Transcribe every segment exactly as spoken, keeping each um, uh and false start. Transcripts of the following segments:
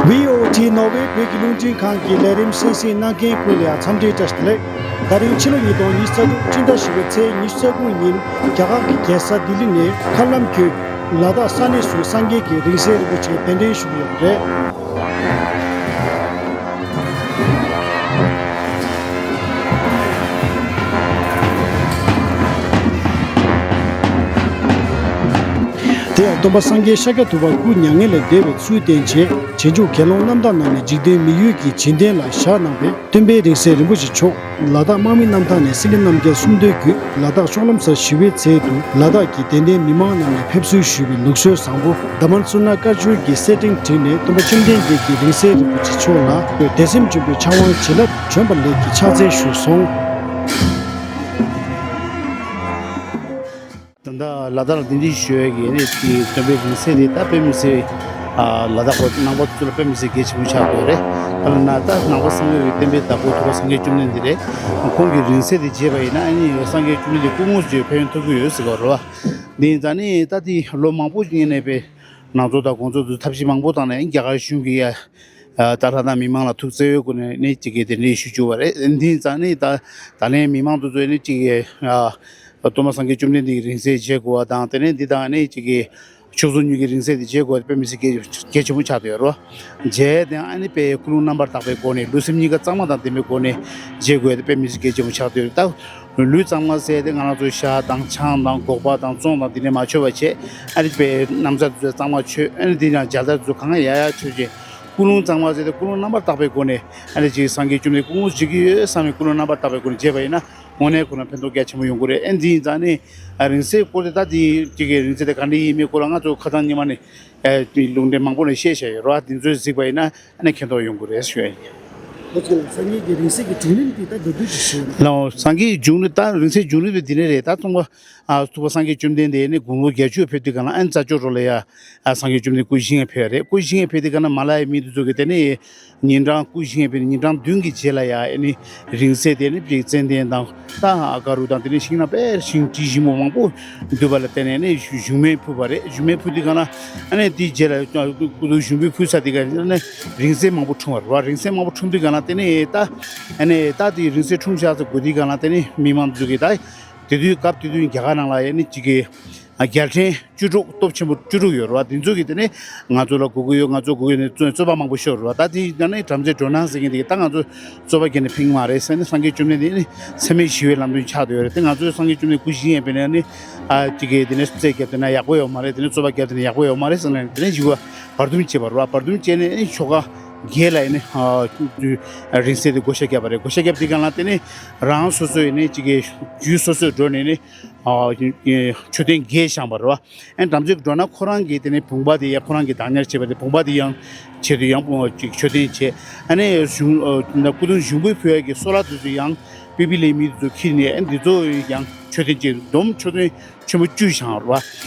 བྷི་ཨོ་ཊི་ནོར་ཝེ་བོད་ཀྱི་རླུང་འཕྲིན་ཁང་གི་ལས་རིམ་གསན་གཟིགས་གནང་མཁན་ཀུན་ལ་འཚམས་འདྲི་བཀྲ་ཤིས་བདེ་ལེགས། ད་རིང་ཕྱི་ལོ་ཉིས་སྟོང་ཉི་ཤུ་རྩ་དྲུག་སྤྱི་ཟླ་བཞི་པའི་ཚེས་ཉི་ཤུ་རྩ་དགུ་ཉིན་རྒྱ་གར་གྱི་རྒྱལ་ས་ལྡི་ལི་ནས་མཁར་ལམ་བརྒྱུད་ལ་དྭགས་ས་གནས་སུ་སངས་རྒྱས་ཀྱི་རིང་བསྲེལ་རིན་པོ་ཆེ་གདན་འདྲེན་ཞུ་གི་ཡོད་པ་རེད། དེ་ཡང་སྟོན་པ་སངས་རྒྱས་ཤཱཀྱ་ཐུབ་པ་སྐུ་མྱ་ངན་ལས་འདས་པའི་ཚུལ་བསྟན་ཆེད་རྗེས་འཇུག་དགེ་སློང་རྣམ་དག་རྣམས་ནས་འཇིག་རྟེན་མི་ཡུལ་གྱི་བྱིན་རྟེན་ལ་བཞག་གནང་བའི་སྟོན་པའི་རིང་བསྲེལ་རིན་པོ་ཆེ་མཆོག་ལ་དྭགས་དམག་མི་རྣམ་ཐར་ནས་སྲིད་བློན་རྣམ་རྒྱལ་གསུམ་མདོའི་བརྒྱུད་ལ་དྭགས་ཤོག་ལམ་གཟར་བཞི་པའི་ཚལ་དུ་ལ་དྭགས་ཀྱི་དད་ལྡན་མི་མང་རྣམས་ནས་ཕེབས་བསུ་ཞུས་པའི་ལུགས་སྲོལ་བཟང་པོ་དྷ་རྨ་ཙུ་ན་དཀར་ཆུར་གྱི་གསེར་ཕྲེང་བྲིས་ནས་སྟོན་པ་བཅོམ་ལྡན་འདས་ཀྱི་རིང་བསྲེལ་རིན་པོ་ཆེ་མཆོག་ལ་དད་སེམས་ཆེན་པོས་ཕྱག་དབང་བྱིན་རླབས་བྱོན་པ་ལེགས་ཀྱི་ཕྱག་འཚལ་ཞུས་སོང་། ད་ལྟ་ལ་དྭགས་ལ་གདན་འདྲེན་ཞུ་ཡས་ཀྱི་ནི་དེ་སྟོན་པའི་རིང་བསྲེལ་དེ་ད་དཔེ་མི་སྲིད། ཨ་ལ་དྭགས་པ་ནང་པ་ཚོ་ལ་དཔེ་མི་སྲིད་གལ་ཆེན་པོ་ཆགས་ཡོད་རེད། ད་ལ་ན་ད་ནང་པ་སངས་རྒྱས་ཀྱི་བསྟན་པའི་བདག་པོ་ཐུབ་པ་སངས་རྒྱས་བཅོམ་ལྡན་འདས་རེད། ཁོང་གི་རིང་བསྲེལ་དེ་བརྗེད་པ་ཡིན་ན་ཨ་ནི་སངས་རྒྱས་བཅོམ་ལྡན་འདས་སྐུ་དངོས་སུ་ཕན་ཡོན་ཐོབ་ཀྱི་ཡོད་ཟེར་གྱི་ཡོད་རེད་བ། འདི་ཡིན་ཙང་ནི་ད་དེ་ལོ་མང་པོ་སྔོན་ནས་པའི་ནང་ཚོ་དང་དགོང་ཚོ་ཚོ་ཐབས་ཤེས་མང་པོ་བཏང་ནས་རྒྱ་གར་གཞུང་གིས་ཡ། ད་ལྷ་དང་མི་མང་ལ་ཐུགས་བརྩེ་བའི་སྒོ་ནས་ནི་གཅིག་གིས་དེ་འདྲའི་ཞུ་བཅུག་པ་རེད། འདི་ཙང་ནི་ད་ད་ལན་མི་མང་དུ་ཚོས་ནི་གཅིག་གིས་སྟོན་པ་སངས་རྒྱས་བཅོམ་ལྡན་འདས་ཀྱི་རིང་བསྲེལ་བྱེད་དགོས་པ་དང་དེ་ནས་འདི་དང་ནི་གཅིག་གིས་མཆོག་ཟུང་གཉིས་ཀྱི་རིང་བསྲེལ་དེ་བྱེད་དགོས་པ་དཔེ་མི་སྲིད་གལ་གལ་ཆེན་པོ་ཆགས་བསྡད་ཡོད་རེད། བྱས་ཏེ་ཨ་ནི་དཔེ་ཀུན་སློང་རྣམ་པར་དག་པའི་སྒོ་ནས་ལུས་སེམས་གཉིས་ཀ་གཙང་མ་དང་ལྡན་པའི་སྒོ་ནས་བྱེད་དགོས་པ་དཔེ་མི་སྲིད་གལ་ཆེན་པོ་ཆགས་བསྡད་ཡོད་རེད། ད་ལུས་གཙང་མ་ཟེར་ཏེ་ང་རང་ཚོ་ཤ་དང་ཆང་དང་སྒོག་པ་དང་བཙོང་དང་དེ་ནས་མ་མཆོད་པ་བྱས། ཨ་ནི་དཔེ་ན་བཟའ་དེ་ཚོ་གཙང་མ་མཆོད། ཨ་ནི་དེ་ཡང་ཇ་དར་དེ་ཚོ་གང་ཡག་ཡག་མཆོད་བྱས། ཀུན་སློང་གཙང་མ་ཟེར་ཏེ་ཀུན་སློང་རྣམ་པར་དག་པའི་སྒོ་ནས་ཨ་ནི་ཅིག་སངས་རྒྱས་བཅོམ་ལྡན་སྐུ་དངོས་གཟིགས་ཀྱི་ཡོད་བསམ་པའི་ཀུན་སློང་རྣམ་པར་དག་པའི་སྒོ་ནས་བྱས་པ་ཡིན་ན་དངོས་གནས་ཁོ་ན་ཕན་ཐོགས་རྒྱ་ཆེན་པོ་ཡོང་གི་རེད། ཨ་ནི་འདི་ཡིན་ཙང་ནི་རིང་བསྲེལ་སྐོར་དེ་ད་དེ་ཅིག་གི་རིང་བསྲེལ་དེ་ག་འདྲ་ཡིན་མིན་སྐོར་ལ་ང་ཚོ་ཁ་སང་ཉི་མ་ནས་ལུང་འདྲེན་མང་པོ་ནས་བཤད་བཞག་ཡོད་རེད་བ། དེ་ཚོས་གཟིགས་པ་ཡིན་ན། ཨ་ནི་མཁྱེན་རྟོགས་ཡོང་གི་རེད་ཞུ་ཡ་ཡིན། ཁོ་ཚོས་ལ་སངས་རྒྱས་ཀྱི་རིང་བསྲེལ་གྱི་བྱུང་རིམ་དེ་ད་མདོར་བསྡུས་ཤིག་ཞུ། ལའོ། སངས་རྒྱས་ཀྱི་བྱུང་རིམ་ད་རིང་བསྲེལ་བྱུང་རིམ་དེ་འདི་ནས་རེད། ད་ཚོང་པ་ཨ་ཐུབ་པ་སངས་རྒྱས་བཅོམ་ལྡན་འདས་ནི་དགུང་ལོ་བརྒྱད་ཅུ་ཕེབས་དུས་ག་ལ་ཨ་ནི་རྩྭ་མཆོག་རོ་ལ་ཡ་ཨ་སངས་རྒྱས་བཅོམ་ལྡན་སྐུ་བཞེངས་ཕེབས་རེད། སྐུ་བཞེངས་ཕེབས་དུས་ག་ན་མ་ལ་ཡའི་མི་དེ་ཚོ་གི་དེ་ནས་ཉིན་གྲངས་སྐུ་བཞེངས་ཕེབས་ནས་ཉིན་གྲངས་བདུན་གྱི་རྗེས་ལ་ཡ་ཨ་ནི་རིང་བསྲེལ་དེ་ནི་ཅིག་ཙན་དན་དང་། ད་ཨ་ག་རུ་དང་དེ་ནས་ཤིང་ནགས་དཔེ་ཤིང་དྲི་ཞིམ་པོ་མང་པོ་འདུས་པ་ལ་བརྟེན་ནས་ནི་བཞུགས་མེ་ཕུལ་བ་རེད། བཞུགས་མེ་ཕུལ་དུས་ག་ན་ཨ་ནི་དེའི་རྗེས་ལ་སྐུ་གདུང་བཞུགས་མེ་ཕུལ་ས་དེ་ག་ནི་རིང་བསྲེལ་མང་པོ་འཁྲུངས་པ་རེད་བ། རིང་བསྲེལ་མང་པོ་འཁྲུངས་དུས་ག་ན་དེ་ནས་ད་ཨ་ནི་ད་དེ་རིང་བསྲེལ་འཁྲུངས་ཤག་ཚེ་དགོས་དུས་ག་ན་དེ་ནས་མི་མང་ཚོ་གིས་ད་དེ་དུས་སྐབས་དེ་དུས་རྒྱ་གར་ནང་ལ་ཡ་ནི་གཅིག་གི་རྒྱལ་ཕྲན་བཅུ་དྲུག་སྟོབས་ཆེན་པོ་བཅུ་དྲུག་ཡོད་རེད་བ། དེ་ཚོ་གིས་དེ་ནས་ང་ཚོ་ལ་དགོས་ཀྱི་ཡོད། ང་ཚོ་དགོས་ཀྱི་ཡོད་ནས་རྩོད་རྩོད་པ་མང་པོ་ཤོར་རེད་བ། ད་དེ་ཡིན་ན་ནི་བྲམ་ཟེ་འགྲོ་སྣང་ཟེར་མཁན་དེ་གིས་ད་ང་ཚོ་རྩོད་པ་རྒྱག་ནས་ཕན་གྱི་མ་རེད་ཟེར་ནས་སངས་རྒྱས་བཅོམ་ལྡན་འདས་ནི་འཚེ་མེད་ཞི་བའི་ལམ་སྟོན་ཆགས་བསྡད་ཡོད་རེད། དེ་ང་ཚོའི་སངས་རྒྱས་བཅོམ་ལྡན་སྐུ་བཞེངས་ཡས་པས་ནས་ནི་ཨ་ཅིག་གིས་དེ་ནས་རྩོད་རྒྱབ་དེ་ན་ཡག་པོ་ཡོད་མ་རེད། དེ་ནས་རྩོད་པ་རྒྱབ་དེ་ན་ཡག་པོ་ཡོད་མ་རེད་ཟེར་ནས་དེ་ནས་ཞི་བ་བར་འདུམ་བྱས་པ་རེད་བ། བར་འདུམ་བྱས་ནས་ནི་ཆོ་ག་བརྒྱད་ལ་ཡིན་ནི་ཨ་རིང་བསྲེལ་དེ་བགོ་བཤའ་བརྒྱབ་པ་རེད། བགོ་བཤའ་བརྒྱབ་དེ་ག་ལ་དེ་ནས་རང་སོ་སོ་ཡིན་ནི་ཅིག་གིས་རྒྱུད་སོ་སོས་འགྲོ་ནས་ནི། ཨ་མཆོད་རྟེན་བརྒྱད་བཞེངས་པ་རེད་བ། ཨ་ནི་བྲམ་ཟེ་འགྲོ་ན་ཁོ་རང་གིས་དེ་ནས་བུམ་པ་དེ་ཡང་ཁོ་རང་གིས་བདག་ཉར་བྱས་པ་དེ་བུམ་པ་དེ་ཡང་ཆེད་དུ་ཡང་ཅིག་མཆོད་རྟེན་བྱས། ཨ་ནི་གཞུང་ཨ་སྐུ་གདུང་ཞུགས་འབུལ་ཕུལ་ཡག་གི་གསོལ་རས་དེ་ཚོ་ཡང་པི་པི་ལིའི་མི་དེ་ཚོ་ཁྱེར་ནས་ཨ་ནི་འདི་ཚོ་ཡང་མཆོད་རྟེན་ཅིག་བསྡོམས་མཆོད་རྟེན་ཆེན་པོ་བཅུ་བཞེངས་པ་རེད་བ།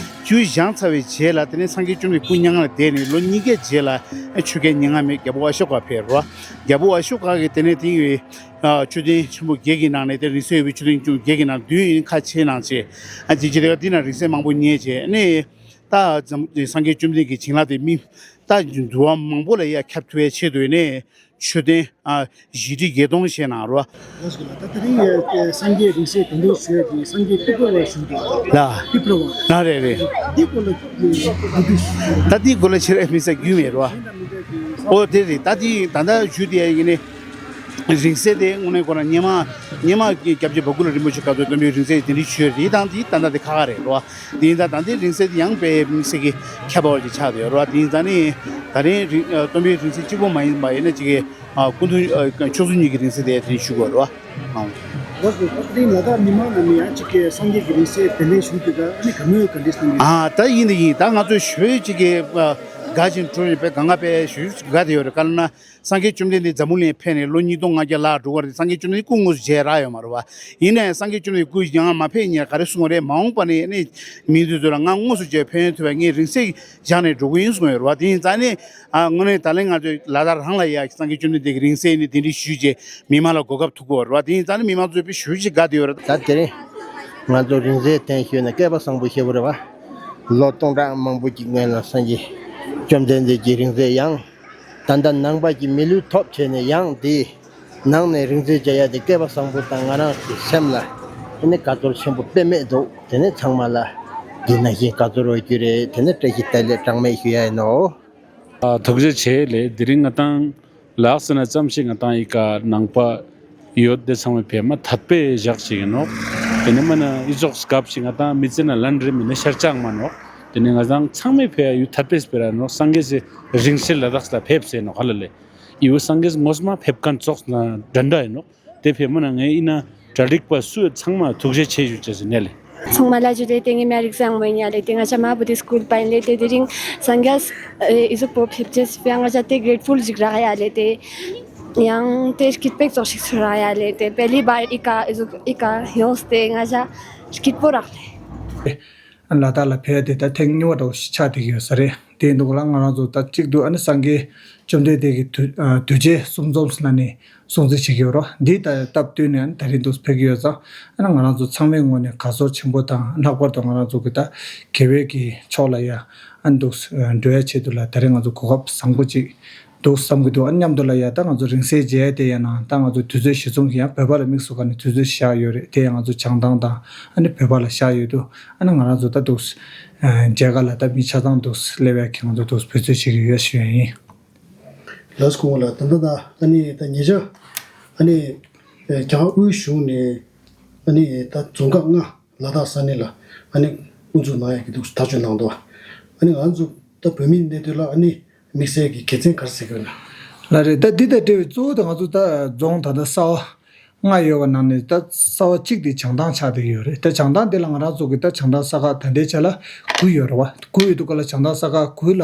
བཅུ་བཞེངས་ཚར་བའི་རྗེས་ལ་དེ་ནས་སངས་རྒྱས་བཅོམ་ལྡན་སྐུ་མྱ་ངན་ལས་འདས་ནས་ལོ་གཉིས་ཀའི་རྗེས་ལ་ཨ་ཆོས་རྒྱལ་མྱ་ངན་མེད་རྒྱལ་པོ་ཨ་ཤོ་ཀ་ཕེབས་རེད་བ། རྒྱལ་པོ་ཨ་ཤོ་ཀ་གིས་དེ་ནས་དེ་ཡི་ཨ་མཆོད་རྟེན་ཆེན་པོ་བརྒྱད་ཀྱི་ནང་ནས་དེ་རིང་བསྲེལ་ཡོད་པའི་མཆོད་རྟེན་ཆུང་བརྒྱད་ཀྱི་ནང་བདུན་ཡིན་ཁ་ཕྱེ་གནང་བྱས། ཨ་ཅིག་ཅིག་དེ་ག་དེ་ནང་རིང་བསྲེལ་མང་པོ་རྙེད་བྱས་ནས་ད་འཛམ་སངས་རྒྱས་བཅོམ་ལྡན་གྱི་བྱིན་རླབས་དེ་མི་ད་འདུལ་བ་མང་པོ་ལ་ཡ་ཁྱབ་ཐུབ་པའི་ཆེད་དུ་ནས་མཆོད་རྟེན་ཨ་བཞི་ཁྲི་བརྒྱད་སྟོང་བཞེངས་གནང་རོ། ལགས་སོ་ལགས། ད་དེ་རིང་ཡ་སངས་རྒྱས་རིང་བསྲེལ་གདན་འདྲེན་ཞུ་ཡ་དེ་སངས་རྒྱས་ཏི་ཕ་བ་ཞུ་འདུག་ལ། ཏི་ཕ་བ། ལགས་རེད་རེད། འདི་སྐོར་ལ་ཡ་འདི་སྐོར་ལ་ཆེ་ར་མི་ས་རྒྱུས་མེད་རོ། ཨོ་དེ་རེད། ད་དེ་ད་ལྟ་ཞུ་དེ་ཡ་ཡིན་ནི། རིང་བསྲེལ་དེ་དངོས་གནས་ཁོ་རང་སྔོན་མ་སྔོན་མ་སྐྱབས་རྗེ་བ་ཀུ་ལ་རིན་པོ་ཆེ་སྐབས་སུ་སྟོན་པའི་རིང་བསྲེལ་དེ་འདྲའི་ཆོས་རེད་དང་དེ་ད་ལྟ་དེ་ཁག་ཁག་རེད་རོ། དེ་ཡིན་ད་ད་ལྟའི་རིང་བསྲེལ་དེ་ཡང་དཔེ་མི་སྲིད་ཀྱི་ཁྱད་པར་ཅིག་ཆགས་ཡོད་རོ། དེ་ཡིན་ད་ནི་ད་རིང་རིང་སྟོན་པའི་རིང་བསྲེལ་གཅིག་པོ་མ་ཡིན་པ་ཡིན་ན་ཅིག་གི་སྐུ་མདུན་མཆོག་ཟུང་གཉིས་ཀྱི་རིང་བསྲེལ་དེ་དེ་རིང་ཞུ་དགོས་རོ། ལགས་སོ། ད་རིང་ལ་དྭགས་མི་མང་རྣམས་ཡང་གཅིག་གི་སངས་རྒྱས་ཀྱི་རིང་བསྲེལ་དེ་ལས་ཞུ་དུས་ད་ཨ་ནི་ག་མོས་ག་འདྲས་གནང་གི། ཨ་ད་ཡིན་ད་ཡིན། ད་ང་ཚོ་ཞུ་གཅིག་གི་དགའ་ཞིང་སྤྲོ་ཞིང་དཔེ་དགའ་ང་དཔེ་ཞུ་དགའ་དེ་ཡོད་རེད། ག་ལ་ན། སངས་རྒྱས་བཅོམ་ལྡན་འདས་འཛམ་བུ་གླིང་ཕེབས་ནས་ལོ་ཉིས་སྟོང་ལྔ་བརྒྱ་ལྷག་འགྲོ་བ་རེད། སངས་རྒྱས་བཅོམ་ལྡན་སྐུ་དངོས་སུ་མཇལ་རག་ཡོད་མ་རེད་བ། ཡིན་ནའི་སངས་རྒྱས་བཅོམ་ལྡན་སྐུ་ཡང་མ་ཕེབས་ཉིན་ག་རེ་གསུངས་པ་རེད། མ་འོངས་པ་ནས་ནི་མི་འདི་ཚོ་ལ་ང་དངོས་སུ་མཇལ་ཕན་ཡོན་ཐོབ་པའི་ངས་རིང་བསྲེལ་བཞག་ནས་འགྲོ་གི་ཡིན་གསུངས་ཡོད་རེད་བ། དེ་ཡིན་ཙང་ནི་ཨ་དངོས་གནས་ད་ལན་ང་ཚོས་ལ་དྭགས་རང་ལ་ཡ་སངས་རྒྱས་བཅོམ་ལྡན་འདས་ཀྱི་རིང་བསྲེལ་ནི་དེ་འདྲའི་ཞུས་རྗེས་མི་མང་ལ་གོ་སྐབས་ཐུབ་ཀྱི་ཡོད་རེད་བ། དེ་ཡིན་ཙང་ནི་མི་མང་ཚོས་དཔེ་ཞུ་ཞིག་དགའ་བསྡད་ཡོད་རེད། ད་དེ་རིང་ང་ཚོ་རིང་བསྲེལ་དེ་ཞུས་ན་སྐལ་པ་བཟང་པོ་ཞེ་པོ་རེད་བ། ལོ་སྟོང་ཕྲག་མང་པོ་ཅིག་སྔོན་ལ་སངས་རྒྱས་བཅོམ་ལྡན་འདས་ཀྱི་རིང་བསྲེལ་ཡང་། ད་ལྟ་ནང་པ་གི་མི་ལུས་ཐོབ་བྱས་ནས་ཡང་འདི་ནང་ནས་རིང་བརྩོན་བྱ་ཡ་དེ་བསྐལ་པ་བཟང་པོ་དང་ང་རང་གི་སེམས་ལ་ཨ་ནི་དགའ་ཚོར་ཆེན་པོ་དཔེ་མེད་འདུག་དེ་ནས་ཚང་མ་ལ་འདི་ནང་བཞིན་དགའ་ཚོར་འོས་རྒྱུ་རེད། དེ་ནས་བཀྲ་ཤིས་བདེ་ལེགས་གྲངས་མེད་ཞུ་ཡ་ཡིན་ནོ། ཨ། ཐུགས་རྗེ་ཆེ་ལེ། དེ་རིང་ང་དང་ལགས་སེ་ན་ཙམ་ཞིག་ང་དང་ཨི་ཀ་ནང་པ་ཡོད་དེ་ཚང་མས་ཕེབས་མ་ཐད་པས་བཞག་ཅིག་ཡིན་ནོ། དེ་ནས་མ་ན་ཨི་ཙོགས་སྐབས་ཤིག་ང་དང་མི་ཚེ་ན་ལན་རེ་མིན་ན་ཤར་ཆག་མ་ནོ། དེ་ནས་ང་དང་ཚང་མས་ཕེབས་ཡ་ཡུ་ཐད་པས་སྤེ་ར་ནོ། སངས་རྒྱས་སི་རིང་བསྲེལ་ལ་དྭགས་ལ་ཕེབས་སེ་ནོ་ཧ་ལ་ལེ། ཡུ་སངས་རྒྱས་ངོ་མ་ཕེབས་མཁན་ཙོགས་ན་འདྲ་འདྲ་ཡིན་ནོ། དེ་ཕེབས་མ་ན་ངས་ཨི་ན་གྲ་སྒྲིག་པ་སུ་ཚང་མ་ཐུགས་རྗེ་ཆེ་ཞུ་ཅེས་སི་ནས་ལེ། ཚང་མ་ལ་ཇུ་ལེ། དེ་ངའི་མིང་རིག་བཟང་མོ་ཡིན་ཡ་ལེ། དེ་ང་ཅག་མ་བུ་དི་སྐུལ་པ་ཡིན་ལེ། དེ་དེ་རིང་སངས་རྒྱས་ཨི་ཟུག་པོ་ཕེབས་ཅེས་སི་ཕི་ཡ་ང་ཅག་དེ་གྲེཊ་ཕུལ་ཞིག་རག་ཡ་ལེ། དེ་ཡང་དེ་སྐྱིད་པོ་ཙོགས་ཤིག་ཚོར་ར་ཡ་ལེ། དེ་པེ་ལི་བར་ཨི་ཀ་ཨི་ཟུག་ཨི་ཀ་ཡོངས་ཏེ་ང་ཅག་སྐྱིད་པོ་རག་ལེ། ལ་དྭགས་ལ་ཕེབས་དེ་ད་ཐེངས་གཉིས་པ་འདྲ་བོ་ཞིག་ཆགས་བསྡད་ཀྱི་ཡོད་ས་རེད། དེ་འདུག་ལ་ང་རང་ཚོ་ད་གཅིག་ཏུ་ཨ་ནི་སངས་རྒྱས་བཅོམ་ལྡན་འདས་ཀྱི་དུས་ཨ་དུས་ཆེན་གསུང་རྩོམ་ཟེར་ལ་ནི་སྲུང་བརྩི་བྱེད་ཀྱི་ཡོད་རོ། འདི་ལྟ་སྟབས་བསྟུན་ནས་ཨ་ནི་ད་རིང་འདུག་ཕེབས་ཀྱི་ཡོད་ཙང་། ཨ་ནི་ང་རང་ཚོ་ཚང་མའི་ངོས་ནས་དགའ་ཚོར་ཆེན་པོ་དང་། ལྷག་པར་དུ་ང་རང་ཚོ་གི་ད་དགེ་བའི་གི་ཕྱོགས་ལ་ཡ་ཨ་ནི་འདུག་འགྲོ་ཡ་ཆེད་དུ་ལ་ད་རིང་ང་ཚོ་གོ་སྐབས་བཟང་པོ་ཅིག་འདུག་བསམ་གྱི་འདུག་ཨ་ནི་མཉམ་དུ་ལ་ཡ་ད་ང་ཚོ་རིང་བསྲེལ་མཇལ་ཡ་དེ་ཡ་ན་ད་ང་ཚོ་དུས་ཚོད་གཞི་བཟུང་གི་ཡང་བོད་པ་ལ་དམིགས་སུ་བཀར་ནས་དུས་ཚོད་བཞག་ཡོད་རེད། དེ་ཡང་ང་ཚོ་བྱང་ཐང་དང་ཨ་ནི་བོད་པ་ལ་བཞག་ཡོད་དུས། ཨ་ནི་ང་རང་ཚོ་ད་འདུག་མཇལ་ཁ་ལ་ད་མི་ཆ་ཚང་འདུག་སླེབས་ཡ་གི་ང་ཚོ་འདུག་འབད་རྩོལ་བྱེད་ཀྱི་ཡོད་ཞུ་ཡ་ཡིན། ལགས་སོ། ཁོང་ལ་ད་ལྟ་ད་ཨ་ནི་ད་ཉེ་ཆར་ཨ་ནི་རྒྱ་གར་དབུས་གཞུང་ནས་ཨ་ནི་ད་རྫོང་ཁག་ལྔ་ལ་དྭགས་ས་གནས་ལ་ཨ་ནི་དབུ་འཛུགས་གནང་ཡ་གི་འདུག་ཐག་གཅོད་གནང་འདུག་ཨ་ནི་ང་ཚོ་ད་བོད་མིའི་གནས་སྡོད་ལ་ཨ་ནི་དམིགས་བསལ་གྱི་དགེ་མཚན་ག་རེ་གཟིགས་ཡོད་ན། ལགས་རེད། ད་འདི་དང་འབྲེལ་བའི་གཙོ་བོ་དེ་ང་ཚོ་ད་རྫོང་ད་ལྟ་གསར་པ་ལྔ་ཡོད་པ་ནང་ནས་ད་གསར་པ་གཅིག་དེ་བྱང་ཐང་ཆགས་བསྡད་ཡོད་རེད། ད་བྱང་ཐང་དེ་ལ་ང་རང་ཚོ་གི་ད་བྱང་ཐང་ས་ཁག་ད་ལྟའི་ཆ་ལ་དགུ་ཡོད་རེད་བ། དགུ་ཡོད་དུས་སྐབས་ལ་བྱང་ཐང་ས་ཁག་དགུ་ལ་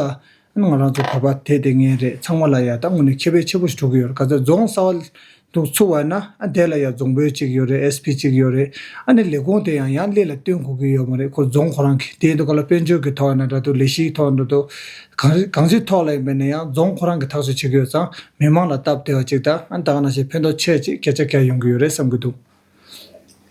ང་རང་ཚོ་བོད་པ་དེ་དེ་ངན་རེད། ཚང་མ་ལ་ཡ་ད་དངོས་གནས་ཁེ་ཕན་ཆེན་པོ་ཞིག་འགྲོ་གི་ཡོད་རེད། ག་ཚོད་རྫོང་གསར་པ་འདུག་ཚུགས་པ་ན་ཨ་དེ་ལ་ཡ་རྫོང་དཔོན་གཅིག་ཡོད་རེད། ཨེས་པི་གཅིག་ཡོད་རེད། ཨ་ནི་ལས་ཁུངས་དེ་ཡང་ཡང་གླེ་ལ་སྟོན་དགོས་ཀྱི་ཡོད་མ་རེད། ཁོ་རྫོང་ཁོ་རང་གི་དེ་ཡིན་དུས་སྐབས་ལ་དཔལ་འབྱོར་གྱི་ཐོག་ན་འདྲ་འདུག་ལས་གཞིའི་ཐོག་འདྲ་འདུག་གང་རེ་གང་ཅིའི་ཐོག་ལ་ཡིན་པ་ན་ཡང་རྫོང་ཁོ་རང་གི་ཐག་གཅོད་བྱེད་ཀྱི་ཡོད་ཙང་མི་མང་ལ་སྟབས་བདེ་བ་ཅིག་དང་ཨ་ནི་ད་ག་ནང་བཞིན་ཕན་ཐོགས་ཆེ་ཅིག་སྐད་ཆ་བཀལ་ཡོང་གི་ཡོད་རེད་བསམ་གྱི་འདུག་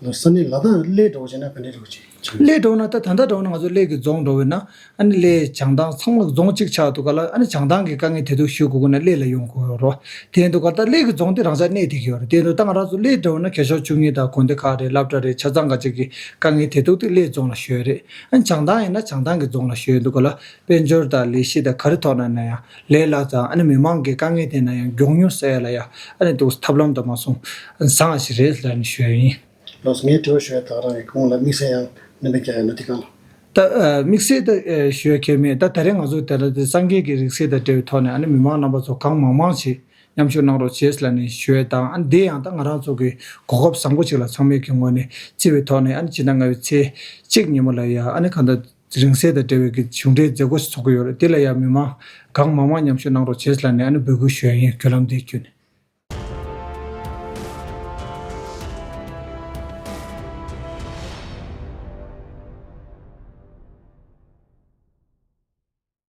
ལོ་ས་གནས་ལ་དྭགས་གླེ་འགྲོ་བྱས་ན་ག་འདྲས་འགྲོ་བྱེད། གླེ་འགྲོ་ན་ད་ད་ལྟ་འགྲོ་ན་ང་ཚོ་གླེ་གི་རྫོང་འགྲོ་བས་ན་ཨ་ནི་གླེ་བྱང་ཐང་ཚང་མ་རྫོང་གཅིག་ཆགས་འདུག་ག་ལ། ཨ་ནི་བྱང་ཐང་གི་དཀའ་ངལ་དེ་དུ་ཞུ་དགོས་ན་གླེ་ལ་ཡོང་དགོས་རོ། དེ་འདུག་ག་ད་གླེ་གི་རྫོང་དེ་རང་ཅག་གནས་དེ་གི་ཡོད་རེད། དེ་འདུག་ད་ང་རང་ཚོ་གླེ་འགྲོ་ན་རྒས་ཤོས་བཅུ་གཉིས་དང་དགོན་སྡེ་ཁག་རེད། སློབ་གྲྭ་རེད། ཆ་ཚང་ག་ཅིག་གི་དཀའ་ངལ་དེ་དུ་དེ་གླེ་རྫོང་ལ་ཞུ་ཡ་རེད། ཨ་ནི་བྱང་ཐང་ཡིན་ན་བྱང་ཐང་གི་རྫོང་ལ་ཞུ་ཡ་འདུག་ག་ལ། དཔལ་འབྱོར་དང་ལས་གཞི་དང་ག་རེ་ཐོག་ན་ན་ཡང་ལས་སླ་ཙང་ཨ་ནི་མི་མང་གི་དཀའ་ངལ་དེ་ན་ཡང་མགྱོགས་མྱུར་སེལ་ཡ་ལ་ཡ་ཨ་ནི་འདུག་ཐབས་ལམ་དུ་མ་སོང་བཟང་ཞིག་རེད་ལབ་ནས་ཞུ་ཡ་ཡིན། ལགས་སོ། ངས་དྲི་བ་ཞུ་ཡ་ད་རང་གི་ཁོང་ལ་དམིགས་བསལ་ཡང་ནན་པོ་རྒྱག་ཡ་ན་དེ་གང་ལ། ད་ཨ་དམིགས་བསལ་ད་ཨ་ཞུ་ཡ་གལ་མེད། ད་ད་རེས་ང་ཚོ་ད་ལྟ་དེ་སངས་རྒྱས་ཀྱི་རིགས་སད་དང་འབྲེལ་བའི་ཐོག་ནས་ཨ་ནི་མི་མང་རྣམ་པ་ཚོ་གང་མང་མང་ཞིག་མཉམ་ཞུགས་གནང་རོགས་བྱེད་ལབ་ནས་ཞུ་ཡ་དང་། ཨ་ནི་དེ་ཡང་ད་ང་རང་ཚོ་གི་གོ་སྐབས་བཟང་པོ་ཅིག་ལ་ཚང་མའི་གི་ངོས་ནས་བརྩི་བའི་ཐོག་ནས་ཨ་ནི་སྤྱི་ཟླ་ལྔ་པའི་ཚེས་གཅིག་ཉིན་མོ་ལ་ཡ་ཨ་ནི་གང་ལྟར་རིང་བསྲེལ་དང་འབྲེལ་བའི་གི་གཞུང་འབྲེལ་མཛད་སྒོ་ཞིག་ཚོགས་ཀྱི་ཡོད་རེད། དེ་ལ་ཡང་མི་མང་གང་མང་མང་མཉམ་ཞུགས་གནང་རོགས་བྱེད་ཟེར་ལབ་ནས་ཨ་ནི་འབོད་སྐུལ་ཞུ་ཡ་ཡིན། བརྒྱུད་ལམ་འདི་བརྒྱུད་ནས།